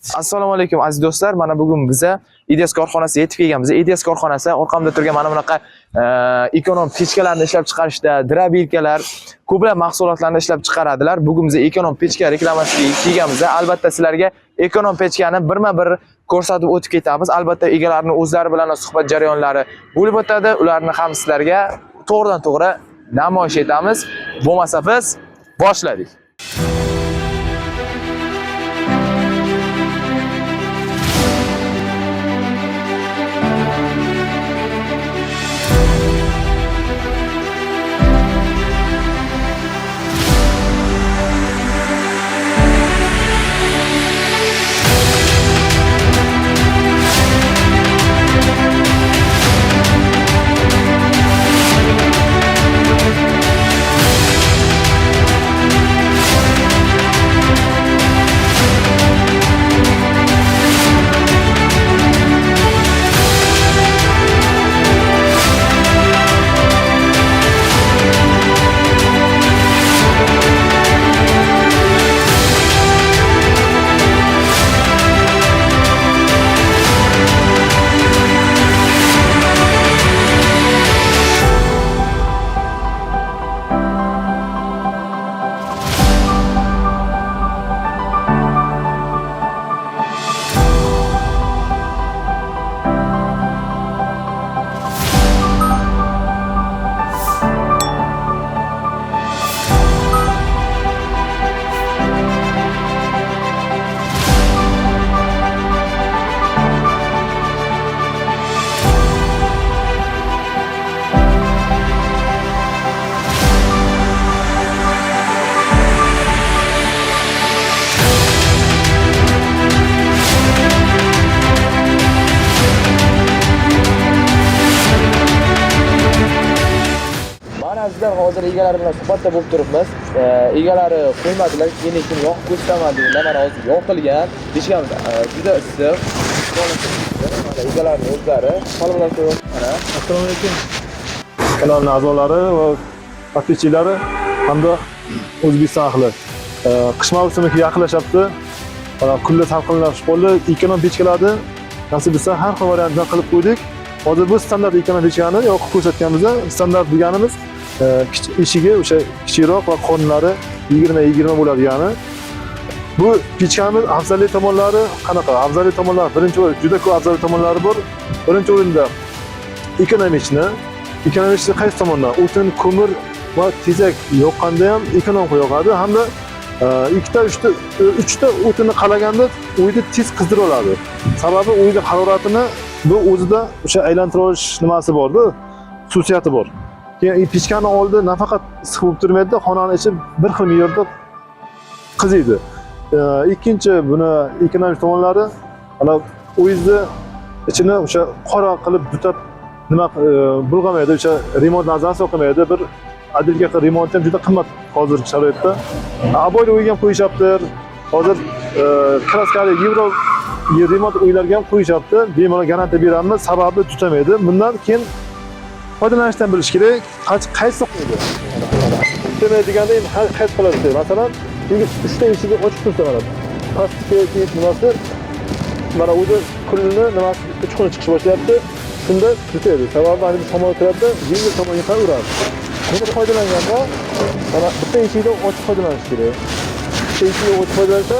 Assalomu alaykum aziz do'stlar. Mana bugun biza IDS korxonasiga yetib kelganmiz. IDS korxonasi orqamda turgan mana bunaqa ekonom pechkalarni ishlab chiqarishda, drabilkalar, ko'plab mahsulotlarni ishlab chiqaradilar. Bugun biza ekonom pechka reklamasiga kelganmiz. Albatta sizlarga ekonom pechkani birma-bir ko'rsatib o'tib ketamiz. Albatta egalarini o'zlari bilan suhbat jarayonlari bo'lib o'tadi. Ularni ham sizlarga to'g'ridan-to'g'ri namoyish etamiz. Bo'lmasa biz boshladik. Mana azizlar, hozir egalari bilan suhbatda bo'lib turibmiz. Egalari qo'ymadilar, keyin yoqib ko'rsataman dedilar. Mana hozir yoqilgan. Pechkamiz juda issiq. Mana egalarining o'zlari salomlar qo'yib mana. Assalomu alaykum. Kanalning a'zolari va подписчиклari hamda O'zbekiston ahli. Qish mavsumi yaqinlashyapti. Mana kunlar salqinlashib qoldi. Ekonom pechkalarni nasib etsa har xil variantdan qilib qo'ydik. Hozir bu standart ekonom pechkani yoqib ko'rsatganmiz. Standart deganimiz eshigi o'sha kichikroq va qornlari 20-20 bo'ladigani. Bu pechkamiz afzallik tomonlari qanaqa? Afzallik tomonlari birinchi o'rin, juda ko'p afzallik tomonlari bor. Birinchi o'rinda ekonomichni, ekonomichni qaysi tomondan? O'tin, ko'mir va tezak yoqqanda ham ekonom qilib yoqadi hamda ikkita, uchta o'tinni qalaganda uyni tez qizdirib oladi. Sababi uyni haroratini bu o'zida o'sha aylantira olish nimasi borda, xususiyati bor. Keyin pechkani oldi nafaqat issiq bo'lib turmaydi, xonani ichi bir xil me'yorda qiziydi. Ikkinchi buni ekonomik tomonlari ana uyni ichini o'sha qora qilib dutab nima bulg'amaydi, o'sha remont nazarasi qilmaydi. Bir adilga remont ham juda qimmat hozirgi sharoitda. Aboyli uyga ham qo'yishyapti. Hozir kraskali yevro remont uylarga ham qo'yishyapti. Bemalol garantiya beramiz, sababi tutamaydi. Bundan keyin foydalanishdan bilish kerak. Qaysi qo'ydi? Tutamaydi deganda endi qaysi qiladi? Masalan, 3 ta eshigi ochiq tursa mana pastki keyin nimasi mana o'zi kulini nimasi uchquni chiqish boshlayapti. Shunda tutaydi. Sababi mana bu shamol kiradi, yengil tomonga qarab uradi. Buni foydalanganda mana bitta eshikdan ochiq foydalanish kerak. Bitta eshikdan ochiq foydalansa,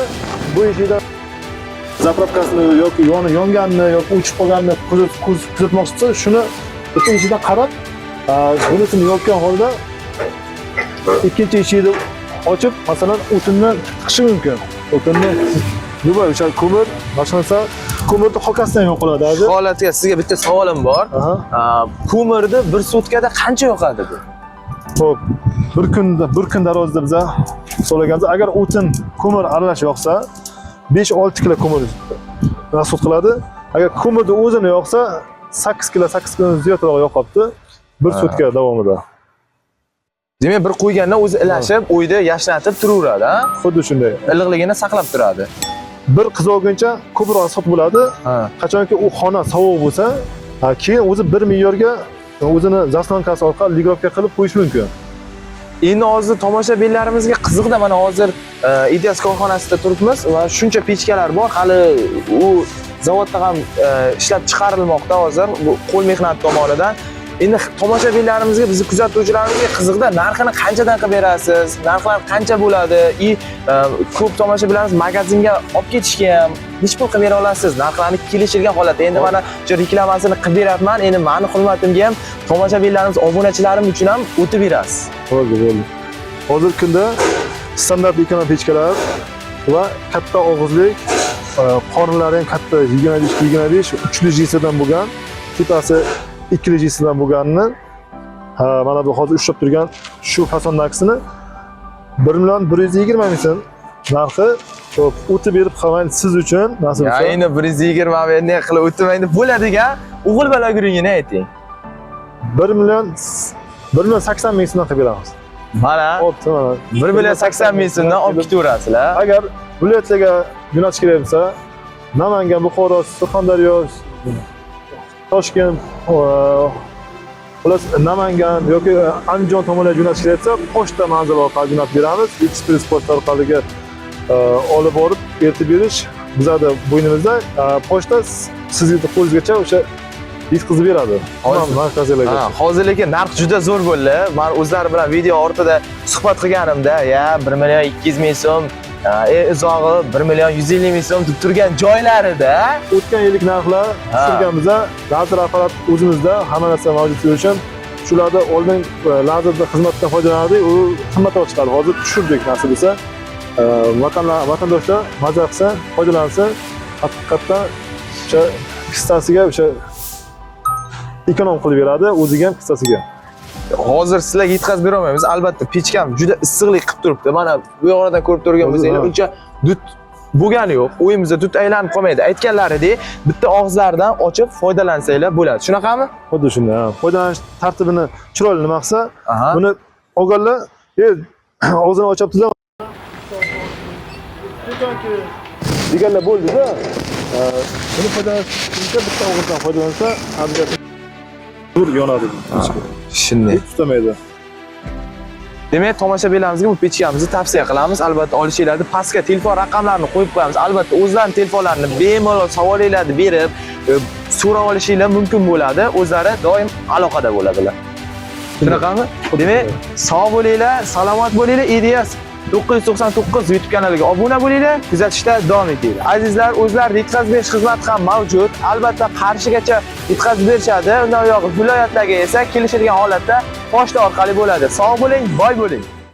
bu eshikdan zapravkasini yoki yonganini yoki o'chib qolganini kuzatmoqchi bo'lsa, shuni bitta eshikdan qarab, bunisini yopgan holda ikkinchi eshikni ochib, masalan, o'tinni tiqishi mumkin. O'tinni nima o'sha ko'mir, mana ko'mirni xokasidan ham yoqiladi hozir. Holatga sizga bitta savolim bor. Ko'mirni bir sutkada qancha yoqadi bu? Xo'p, bir kun darozida biza hisoblaganmiz. Agar o'tin, ko'mir aralash yoqsa, 5-6 kilo ko'mir rasxod qiladi. Agar ko'mirni o'zini yoqsa, 8 kilo, 8 kilodan ziyodroq yoqyapti bir sutka davomida. Demak, bir qo'ygandan o'zi ilashib, uyda yashnatib turaveradi, ha? Xuddi shunday. Iliqligini saqlab turadi. Bir qizolguncha ko'proq rasxod bo'ladi. Qachonki u xona sovuq bo'lsa, keyin o'zi bir me'yorga o'zini zaslonkasi orqali ligovka qilib qo'yish mumkin. Endi hozir tomoshabinlarimizga qiziqda, mana hozir IDS korxonasida turibmiz va shuncha pechkalar bor, hali u zavodda ham ishlab chiqarilmoqda hozir bu qo'l mehnati tomonidan. Endi tomoshabinlarimizga, bizni kuzatuvchilarimizga qiziqda, narxini qanchadan qilib berasiz, narxlar qancha bo'ladi? И ko'p tomoshabinlarimiz magazinga olib ketishga ham necha pul qilib bera olasiz, narxlarni kelishilgan holatda. Endi mana shu reklamasini qilib beryapman, endi mani hurmatimga ham, tomoshabinlarimiz, obunachilarim uchun ham o'tib berasiz. Bo'ldi, bo'ldi. Hozirgi kunda standart ekonom pechkalar va katta og'izlik, qorinlari ham katta 25 25 uchli jisidan bo'lgan, tepasi ikkili jisidan bo'lganini, ha, mana bu hozir ushlab turgan shu fasondakisini 1 million 120 ming so'm narxi. Xo'p, o'tib berib qolmang siz uchun nasib Ya bo'lsa. Endi 120 ming ne qilib o'tmaydi bo'ladigan o'g'il bola gurungini ayting. 1 million 1 million 80 ming so'mdan qilib beramiz. Mana Xo'p, mana 1 million 80 ming so'mdan olib ketaverasizlar. Agar viloyatlarga jo'natish kerak bo'lsa, Namangan, Buxoro, Surxondaryo, Toshkent, xullas Namangan yoki Andijon tomonlarga jo'natish kerak bo'lsa, pochta manzili orqali jo'natib beramiz. Ekspress pochta orqali olib borib eltib berish bizada bo'ynimizda. Pochta sizni qo'lingizgacha o'sha yetkazib beradi. Hozir- Markazlargacha. Ha, hozir lekin narx juda zo'r bo'ldi. Men o'zlari bilan video ortida suhbat qilganimda, ya 1 million 200 ming so'm, uzog'i 1 million 150 ming so'm deb turgan joylarida O'tgan yillik narxlar tushirganmiz. Lazer apparat o'zimizda hamma narsa mavjud uchun shularda oldin lazerda xizmatdan foydalanardik, u qimmatroq chiqadi. Hozir tushirdik, nasib bo'lsa. Vatandoshlar maza qilsa, foydalansa, haqiqatdan o'sha kissasiga o'sha ekonom qilib beradi, o'ziga ham, kissasiga. Hozir sizlarga yetkazib bera olmaymiz. Albatta, pechkam juda issiqlik qilib turibdi. Mana bu yoqdan ko'rib turgan bo'lsanglar, Ha. uncha dud bo'lgani yo'q. Uyimizda dud aylanib qolmaydi. Aytganlaridek, bitta og'izlaridan ochib foydalansanglar bo'ladi. Shunaqami? Xuddi shunday. Ha. Foydalanish tartibini chiroyli nima qilsa, buni olganlar og'zini ochyaptilar deganlar bo'ldi-da. Buni foydalanish uchun bitta og'izdan foydalansa, обязательно zo'r yonadi. Shunday. Hech tutamaydi. Demak, tomoshabinlarimizga bu pechkamizni tavsiya qilamiz. Albatta, olishinglarni pastga telefon raqamlarini qo'yib qo'yamiz. Albatta, o'zlarining telefonlarini bemalol savolinglarni berib, so'rab olishinglar mumkin bo'ladi. O'zlari doim aloqada bo'ladilar. Shunaqami? Demak, sog' bo'linglar, salomat bo'linglar. IDS 999 YouTube kanaliga obuna bo'linglar, kuzatishda davom etinglar. Azizlar, o'zlari yetkazib berish xizmati ham mavjud. Albatta, Qarshigacha yetkazib berishadi. Undan uyog'i viloyatlarga esa kelishilgan holatda pochta orqali bo'ladi. Sog' bo'ling, boy bo'ling.